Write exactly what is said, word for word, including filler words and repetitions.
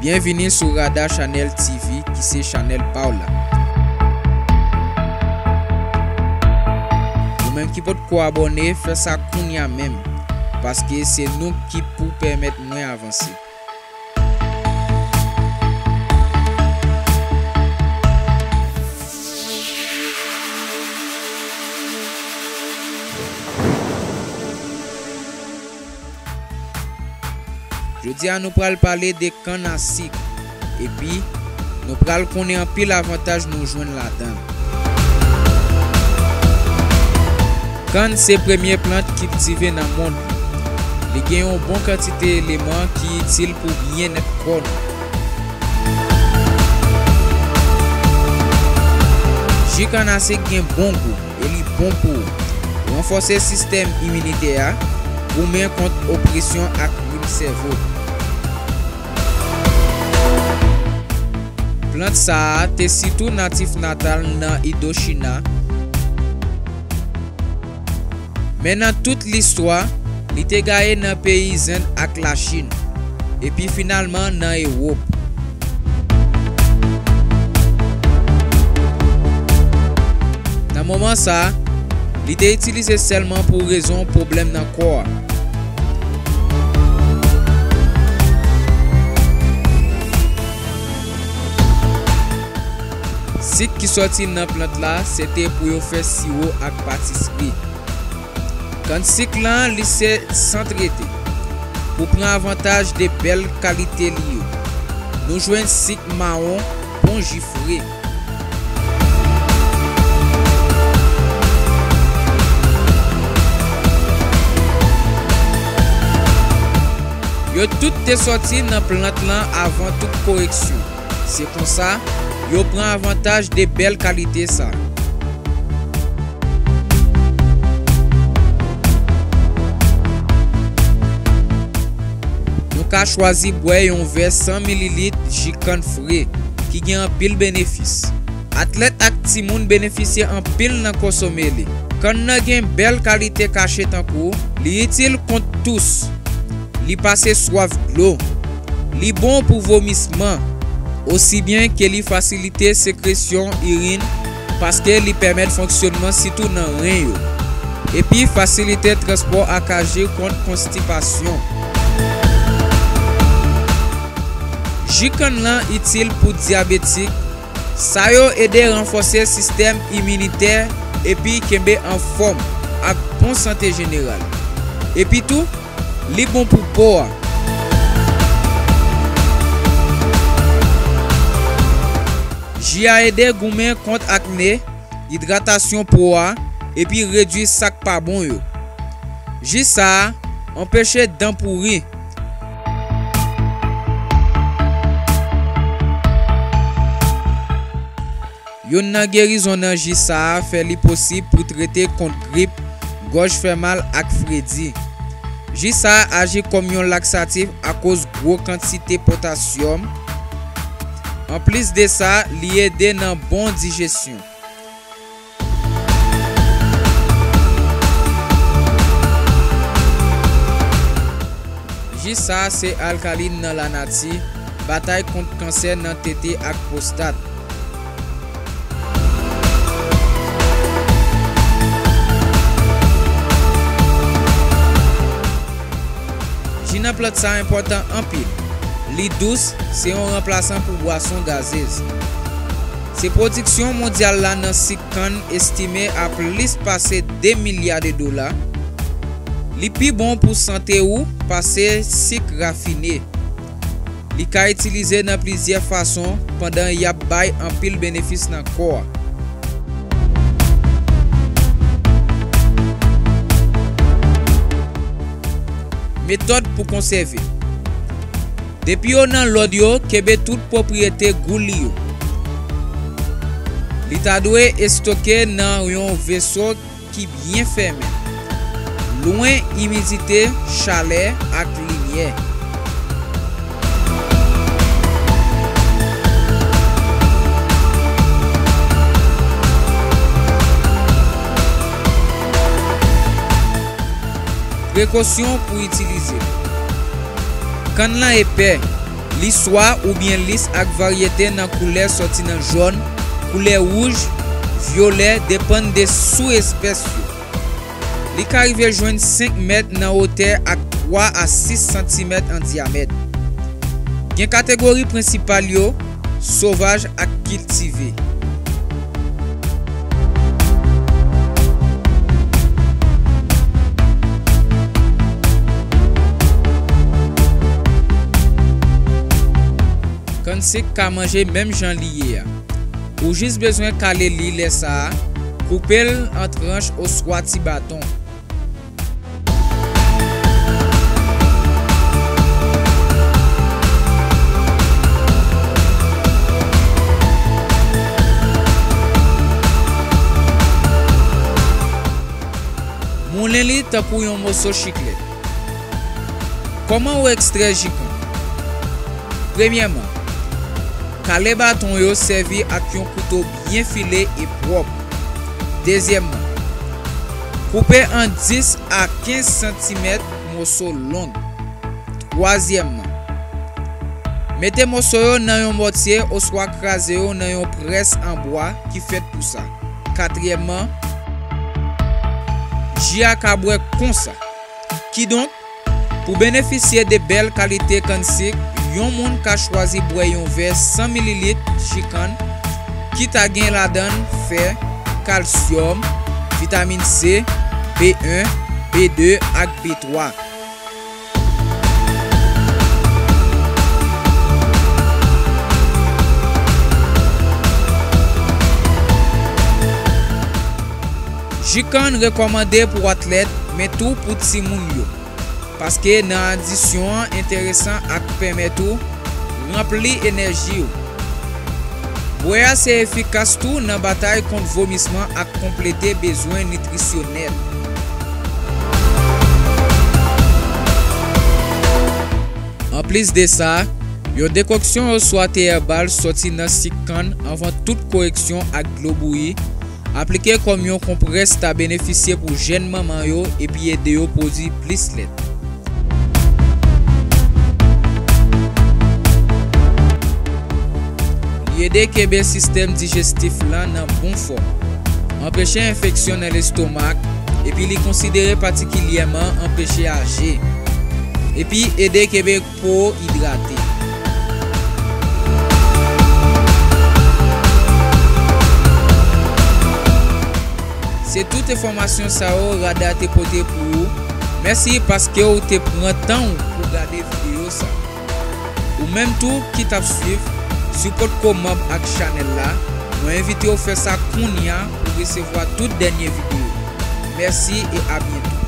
Byenvini sou Rada Chanèl T V, ki se chanèl pa w la. Ou menm ki potko abòne, fè sa kounye a menm, paske se nou ki pou pèmèt mwen avanse. Jodi a, nou pral pale de kann a sik, epi nou pral konnen anpil avantaj nou jwenn ladan l. Kann se premye plant kiltive nan mond lan. Li gen yon bon kantite eleman ki itil pou byennèt kò nou. Ji kann a sik gen bon gou e li bon pou ou. Ranfòse sistèm iminitè a, goumen kont opresyon ak rim sèvo. Plant sa a te sitou natif natal nan Idochina, men nan tout listwa, li te gaye nan peyi Zend ak Lachin, epi finalman nan Ewòp. Nan moman sa a, li te itilize sèlman pou rezon pwoblèm nan kò a. Sik ki sòti nan plant la, se te pou yo fè siwo ak patisri. Kann sik lan, li se san trete. Pou pran avantaj de bèl kalite li yo, nou jwenn sik mawon, bon ji fre. Yo tout te sòti nan plant lan avan tout koreksyon. Se konsa, yo pran avantaj de bèl kalite sa. Nou ka chwazi bwè yon vè san mililit ji kann fre, ki gen anpil benefis. Atlèt ak timoun benefisye anpil nan konsome li. Kann nan gen bèl kalite kache tankou, li itil kont tous, li pase swaf dlo, li bon pou vomisman, osi byen ke li fasilite sekresyon irin, paske li pèmèt fonksyonman sitou nan ren yo, epi fasilite transpò ak aji kont konstipasyon. Ji kann lan itil pou dyabetik, sa yo ede ranfòse sistèm iminitè epi kenbe anfòm ak bon sante jeneral. Epi tou, li bon pou po a. Ji a ede goumen kont akne, idratasyon po a, epi redwi sa k pa bon yo. Ji sa a anpeche dan pouri. Youn nan gerizon nan ji sa a fè li posib pou trete kont grip, gòj fè mal ak fredi. Ji sa a aji kòm yon laksatif akoz gwo kantite potasyòm. Anplis de sa, li ede nan bon dijesyon. Ji sa a se alkalin nan lanati, batay kont kansè nan tete ak pwostat. Ji nan plant sa a enpòtan anpil. Li dous, se yon ranplasan pou bwason gazez. Se pwodiksyon mondyal la nan sik kann estime a plis pase de milya de dola. Li pi bon pou sante ou pase sik rafine. Li ka itilize nan plizyè fason pandan y ap bay anpil benefis nan kò a. Metòd pou konsève. Depi yo nan lòd yo, kenbe tout pwopriyete gou li yo. Li ta dwe estoke nan yon veso ki byen fèmen, lwen imidite, chalè, ak limyè. Prekosyon pou itilize. Kann lan epè, Li swa oubyen lis ak varyete nan koulè sòti nan jòn, koulè wouj, vyolè, depann de sou-espès yo. Li ka rive jwenn senk mèt nan wotè ak twa a sis santimèt an dyamèt. Gen kategori prensipal yo, sovaj ak kiltive. Kannsik ka manje menm jan li ye a. Ou jis bezwen kale li lè sa a, koupe l an tranch oswa ti baton. Moulen li tankou yon moso chiklèt. Kòman ou ekstrè jikann? Premyèman, kale baton yo sèvi ak yon kouto byen file e pwòp. Dezyèmman, koupe an dis a kenz santimèt moso long. Twazyèmman, mete moso yo nan yon mòtye oswa kraze yo nan yon près an bwa ki fèt pou sa. Katriyèmman, ji a ka bwè konsa. Kidonk, pou benefisye de bèl kalite kannsik, yon moun ka chwazi bwè yon vè san mililit ji kann ki ta gen ladan l fè, kalsyòm, vitamin C, B en, B de ak B twa. Ji kann rekòmande pou atlèt, men tou pou timoun yo, paske nan adisyon an enteresan ak pèmèt ou ranpli enèji w. Bwè a se efikas tou nan batay kont vomisman ak konplete bezwen nitrisyonèl. Anplis de sa, yon dekoksyon oswa te èbal sòti nan sik kann anvan tout koreksyon ak dlo bouyi, aplike kòm yon konprès ta benefisye pou jèn manman yo epi ede yo pwodui plis lèt. Li ede kenbe sistèm dijestif lan nan bon fòm, anpeche enfeksyon nan lestomak, epi li konsidere patikilyèman anpeche aje, epi ede kenbe po idrate. Se tout enfòmasyon sa yo Rada te pote pou ou. Mèsi paske w te pran tan w pou gade videyo sa. Ou menm tou ki t ap swiv, sipòt ko manm ak chanèl la, mwen envite w fè sa kounye a pou resevwa tout dènye videyo. Mèsi e a byento.